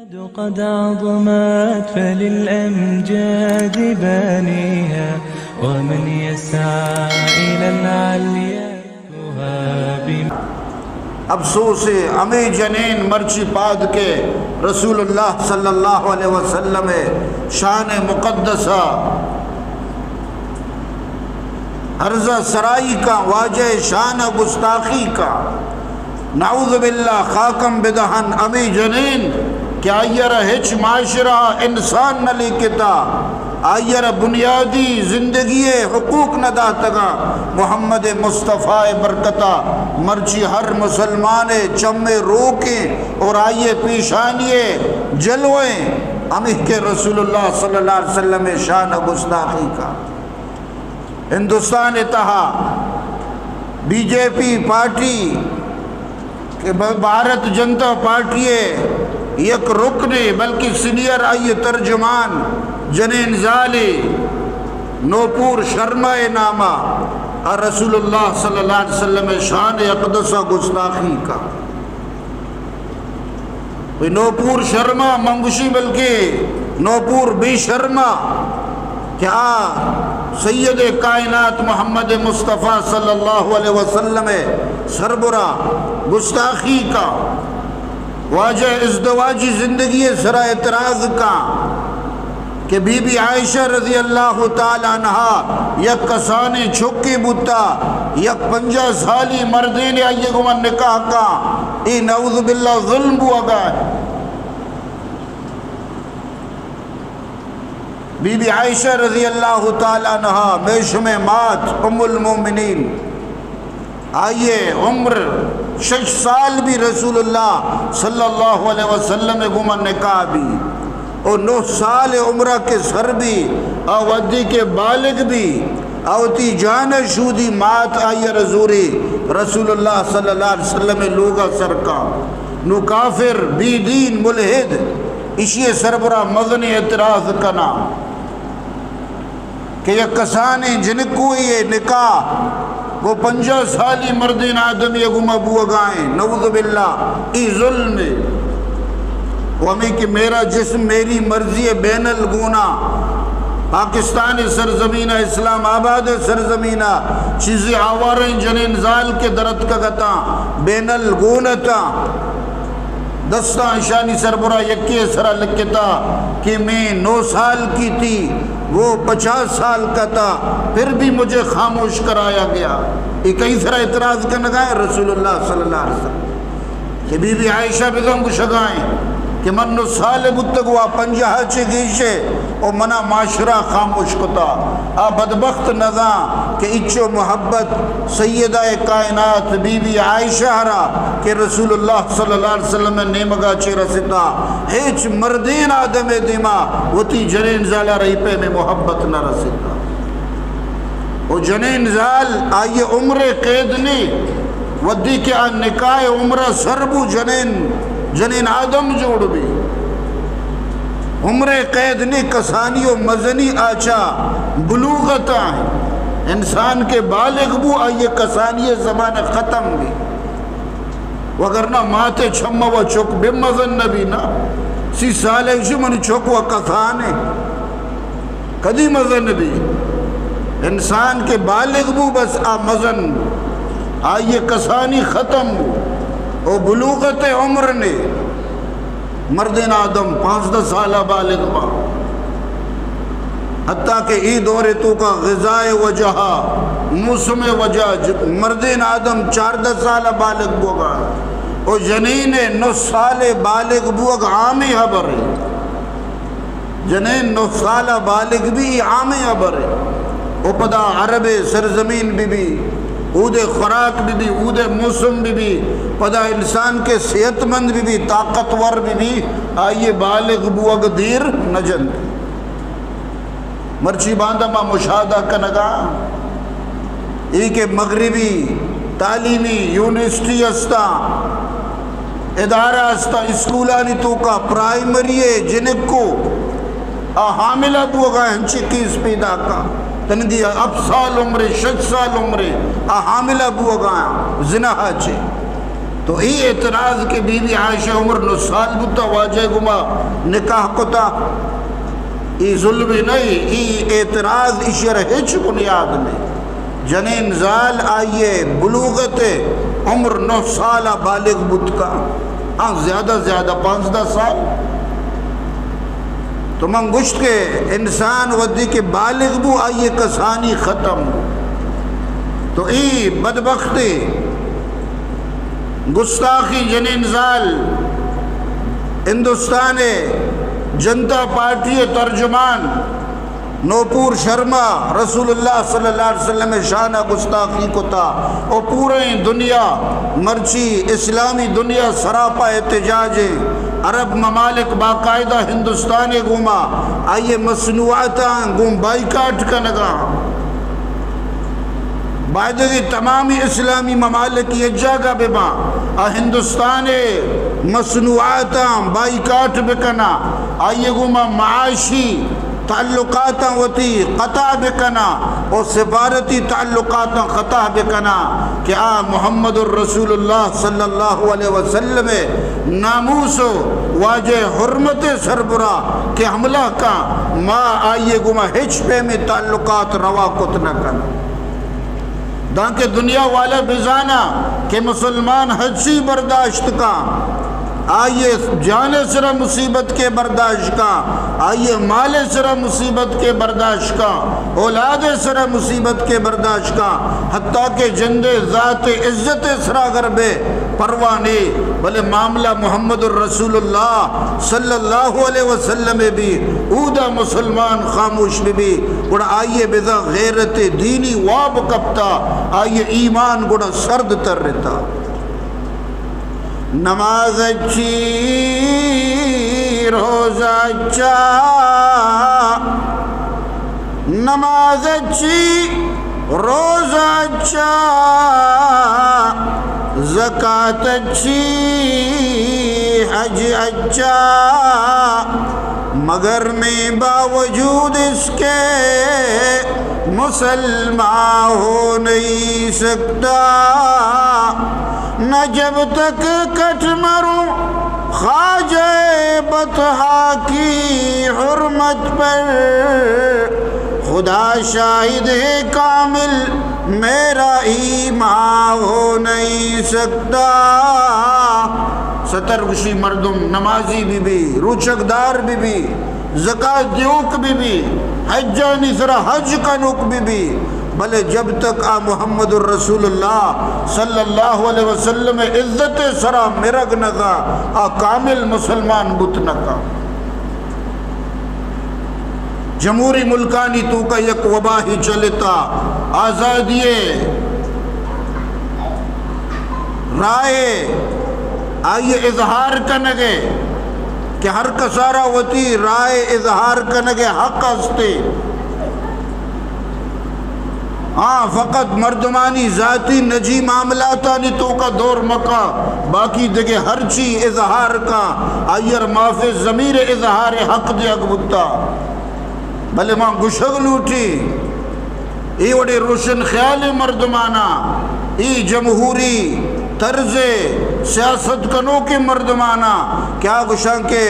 قد عظمت فللأمجاد بانيها، ومن يسعى إلى العليا يهاب. افسوس، ہمے جنین مرچی پاد کہ رسول اللہ صلی اللہ علیہ وسلم شان مقدسہ عرض سرائی کا، واجہ شان گستاخی کا. نعوذ باللہ، خاکم بدہن ہمے جنین کہ آئی را ہچ معاشرہ انسان نہ لیکتا، آئی را بنیادی زندگی حقوق نہ داتگا. محمد مصطفی برکتا مرچی ہر مسلمان چم روکیں اور آئی پیشانی جلویں، ہمیں کہ رسول اللہ صلی اللہ علیہ وسلم شان گستاخی کا. ہندوستان تہا بی جے پی پارٹی کہ ب-، بھارت جنتا پارٹی یک رکنے بلکہ سینئر آئی ترجمان جنین زالے نوپور شرما ناما آ رسول اللہ صلی اللہ علیہ وسلم شان اقدس گستاخی کا. وی نوپور شرما، من گوشی بلکہ نوپور بے شرما کہ آ سید کائنات محمد مصطفی صلی اللہ علیہ وسلم سربرا گستاخی کا، واجہ ازدواجی زندگی سرا اعتراض کا. کہ بی بی عائشہ رضی اللہ تعالی عنہا یک کسانیں چکے بوتا، یک پنجاہ سالی مردین آئی گوما نکاح کا، اے نعوذ باللہ ظلم بوگا ہے. بی بی عائشہ رضی اللہ تعالی عنہا، مئے شمئے مات ام المومنین، آئی عمر شش سال بی رسول اللہ صلی اللہ علیہ وسلم گوما نکاح بی، او نو سال عمرہ کہ سر بی، آ وھدی کہ بالغ بی، آ وتی جان شودی مات آئی رزوری رسول اللہ صلی اللہ علیہ وسلم لوگا سر کا. نو کافر، بے دین، ملحد، اشی سربرا مزن اعتراض کنا. کہ یک کسانیں جنکوئی نکاح گو پنجاہ سالی مردین آدمی گوما بوگائیں، نعوذ باللہ، ای ظلم ہے. و ہمیں کہ میرا جسم میری مرضی ہے، بین الگونا، پاکستان سرزمین، اسلام آباد سرزمین، چیزی آواریں جنین زال کے درت کا گتا، بین الگونتا. دستاں اشانی سربرا یکے سرا لکھتا کہ میں نو سال کی تھی، وہ پچاس سال کا تھا، پھر بھی مجھے خاموش کرایا گیا. یہ کئی سرا اعتراض کرنے گئے رسول اللہ صلی اللہ علیہ وسلم کہ بی بی عائشہ بزن گشگائیں کہ من نو سال بوتگ وا پنجاہ چے گیشے او منا معاشرہ خاموش کتا. آ بدبخت نزاں کہ اچو محبت سیدہ کائنات بی بی عائشہ را کہ رسول اللہ صلی اللہ علیہ وسلم نیمگا چے رستا، ہیچ مردین آدم دیما وتی جنین زالا رئی پہ میں محبت نہ رستا. و جنین زال آئی عمر قید نی، ودی کہ آ نکاح عمرہ سر بو جنین، جنین آدم جوڑ بی. عمر قید نی، کسانی و مزنی آچا بلوغت آئیں. انسان کے بالغ بو، آئی کسانی زمان ختم بی. وگرنہ ماتے چم و چک بے مزن نبی نا. سی سال ایشی منی چک و کسانے. کدی مزن بی. انسان کہ بالغ بو بس آ مزن، آئی کسانی ختم بو. او بلوغت عمر نے مردین آدم پانزدہ سالہ بالغ با. حتیٰ کہ ای دور تو کا غذائے وجہ، موسم وجہ، ج-، مردین آدم چاردہ سالہ بالغ بوگا. او جنین نو سال بالغ بوگ عامی خبر ہے. جنین نو سال بالغ بی عام خبر ہے. او پدا عرب سرزمین بی بی، اود خوراک بی بی، اود موسم بی بی، پدا انسان کے صحت مند بی بی، طاقتور بی بی، آئی بالغ بوگ دیر نہ جنت. مرچی باندا ما مشاہدہ کنگا اے کہ مغربی تعلیمی یونیورسٹی استا، ادارہ استا، اسکولانی توکا پرائمری جنکو آ حاملہ بوگا، ہنچی کیس پیدا کا، تنگی ہفت سال عمرے، شش سال عمرے، آ حاملہ بوگا زنا چے. تو ای اعتراض کہ بی بی عائشہ عمر نو سال بوتا، واجہ گما نکاح کتا، ای ظلم نہیں، ای اعتراض، ایشی را ہچ بنیاد نہیں۔ جنین زال آئیے بلوغت عمر نو سال بالغ بوت کا، ہاں، زیادہ زیادہ پانزدہ سال۔ تو من گوشت کہ انسان ودی کہ بالغ بو، آئیے کسانی ختم بو۔ تو ای بدبختی گستاخی جنین زال ہندوستان جنتا پارٹی ترجمان نوپور شرما رسول اللہ صلی اللہ علیہ وسلم شان گستاخی کتا، او پوریں دنیا، مرچی اسلامی دنیا سراپا احتجاج ہیں۔ عرب ممالک باقاعدہ ہندوستان گوما آئیے مصنوعاتاں گوں بائیکاٹ کنگا۔ بایدگی تمامی اسلامی ممالک یک جاگہ بباں، آ ہندوستان مصنوعاتاں بائیکاٹ بکنا، آئیے گوما معاشی تعلقاتاں وتی قطع بکنا اور سفارتی تعلقاتاں قطع بکنا کہ آ محمد الرسول اللہ صلی اللہ علیہ وسلم ناموس و واجہ حرمت سربرا کہ حملہ کا، ما آئیے گوما ہچ پیمیں تعلقات روا کت نہ کن۔ دانکہ دنیا والا بزانا کہ مسلمان ہرچی برداشت کا، آئیے جان سرا مصیبت کے برداشت کا، آئیے مال سرا مصیبت کے برداشت کا، اولاد سرا مصیبت کے برداشت کا، حتیٰ کہ جندے ذات عزت سرا گر بے پرواہ نے، بلے معاملہ محمد الرسول اللہ صلی اللہ علیہ وسلم بھی، اودا مسلمان خاموش بہ بی، گڑا آئیے بزاں غیرت دینی واب کپتا، آئیے ایمان گڑا سرد ترتا۔ نماز اچی، روزہ اچا، نماز اچی، روزہ اچا، زکات اچی، حج اچا، مگر میں باوجود اس کے مسلمان ہو نہیں سکتا۔ نہ جب تک کٹ مروں خواجہ بطحا کی حرمت پر، خدا شاہد ہے کامل میرا ایمان ہو نہیں سکتا۔ ستر گشی مردم نمازی بہ بی، روچگدار بہ بی، زکات دیوک بہ بی، حجانی سرا حج کنوک بہ بی، بلے جب تک آ محمد الرسول اللہ صلی اللہ علیہ وسلم عزت سرا مرگ نہ کا، آ کامل مسلمان بوت نہ کا۔ جمہوری ملکانی توکا یک وباہی چلتا، آزادی رائے آئی اظہار کنگے کہ ہر کسارا وتی رائے اظہار کنگے حق ہستے۔ ہاں، فقط مردمانی ذاتی نجی معاملاتانی توکا دور مکا، باقی دگہ ہرچی اظہار کا، آئیر ماف ضمیر اظہار حق دیگ بوتا۔ بلے ما گشگ لوٹی، اے وڑے روشن خیال مردمانا، اے جمہوری طرز سیاست کنوکیں مردمانا کیا گشاں کہ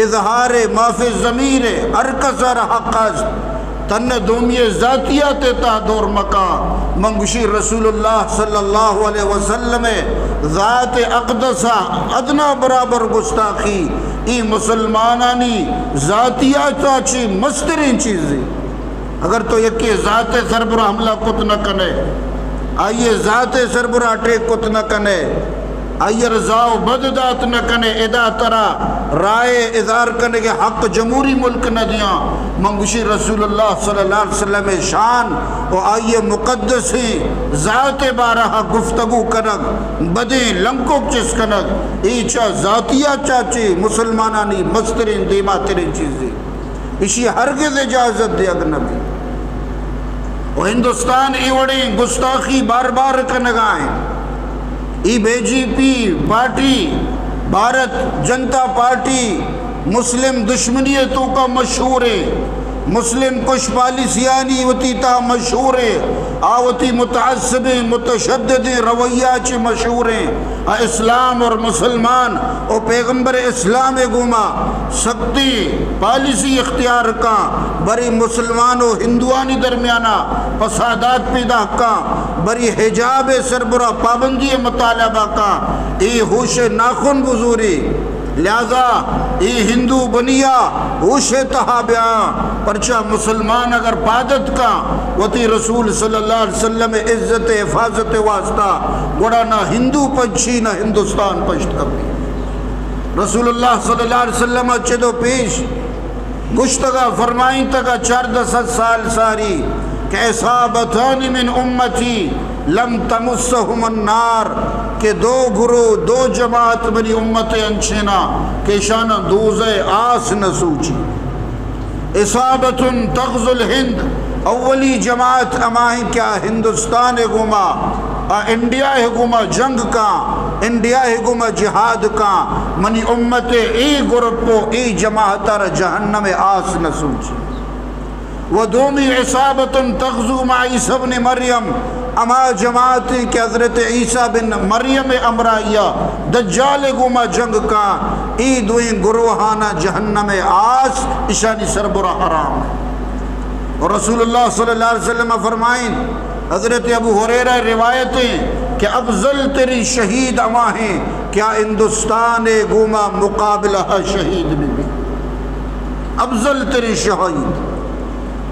اظہار ماف ضمیر ہر کسارا حق است۔ تن دومی ذاتیات تہا دور مکا۔ من گوشی رسول اللہ صلی اللہ علیہ وسلم ذات اقدسہ ادنا برابر گستاخی، ای مسلمانانی ذاتیات چی مسترین چیزی۔ اگر تو یکے ذات سربرا حملہ کت نہ کنے، آئیے ذات سربرا اٹیک کت نہ کنے، آئی رضا و بد دات نہ کنے، ادا ترا رائے اظہار کنگے حق جمہوری ملک نہ دیاں۔ من گوشی رسول اللہ صلی اللہ علیہ وسلم شان و آئی مقدسیں ذات بارہ گفتگو کنگ، بدیں لنکوک چست کنگ، اے چا ذاتیہ چاچے مسلمانانی مستریں دیماتریں چیزے۔ اشی ہرگز اجازت دیگ نہ بیت۔ و ہندوستان اے وڑیں گستاخی بار بار کنگا ایں۔ ای بی جے پی پارٹی، بھارت جنتا پارٹی مسلم دشمنی توکا مشہور ایں۔ مسلم کش پالیسیانی وتی تہا مشہوریں، آ وتی متعصبیں، متشددیں رویہ چہ مشہوریں۔ آ اسلام اور مسلمان و پیغمبر اسلام گوما سختی پالیسی اختیار کاں، بری مسلمان و ہندوانی درمیانا فسادات پیدا کاں، بری حجاب سربرا پابندی مطالبہ کاں۔ اے ہوش ناخن بزوری۔ لہذا اے ہندو بنیا ہوش تہا بیاں، پرچا مسلمان اگر پادت کاں وتی رسول صلی اللہ علیہ وسلم عزت حفاظت واسطہ، گڑا نہ ہندو پنچی نہ ہندوستان پشت کپی۔ رسول اللہ صلی اللہ علیہ وسلم چدو پیش گشتگا فرمائینتگا چاردہ سد سال ساری کہ عصابتان من امتی لم تمسهم النار، کہ دو گروہ، دو جماعت منی امت انچینا کہ اشانا دوزہ آس نہ سوچی۔ عصابة تغزو الہند، اولی جماعت ہماہیں کہ آ ہندوستان گوما، آ انڈیا گوما جنگ کاں، انڈیا گوما جہاد کاں۔ منی امت اے گروپ و اے جماعت را جہنم آس نہ سوچی۔ و دومی عصابة تغزو مع عیسی ابن مریم، ہما جماعت کہ حضرت عیسی بن مریم ہمراہیا دجال گوما جنگ کاں، اے دوئیں گروہانا جہنم آس اشانی سربرا حرام ہے۔ اور رسول اللہ صلی اللہ علیہ وسلم فرمائیں، حضرت ابو ہریرہ روایتیں کہ افضل ترین شہید ہماہیں کہ آ ہندوستان گوما مقابلہ شہید بی بی۔ افضل ترین شہید۔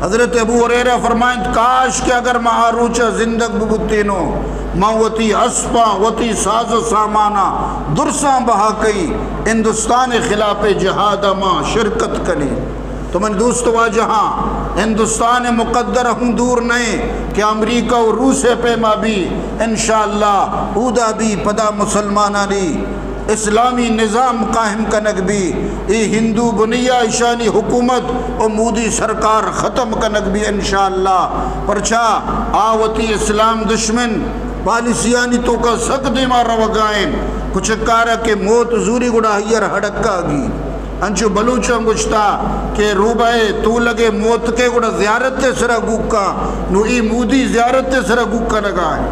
حضرت ابو ہریرہ فرمائیں، کاش کہ اگر ما آ روچا زندگ ببوتینو، ما وتی اسپاں، وتی ساز و سامانا درساں بہا کئی، ہندوستان خلاف جہاد ما شرکت کنیں۔ تو من دوست واجہاں، ہندوستان مقدر ہوں دور نئے کہ امریکہ و روس پیما بی، انشاءاللہ اودا بی پدا مسلمانانی اسلامی نظام قائم کنگ بی، اے ہندو بنیا اشانی حکومت و مودی سرکار ختم کنگ بی انشاءاللہ۔ پرچا آ وتی اسلام دشمن پالیسیانی توکا سک دیما روگائیں۔ کچکارا کہ موت زوری گڑا ہیر ہڑکا گی۔ انچو بلوچاں گوشتا کہ روباہے تولگے موتکے گڑا زیارت سرا گوکاں، نو ای مودی زیارت سرا گوکا نگائیں۔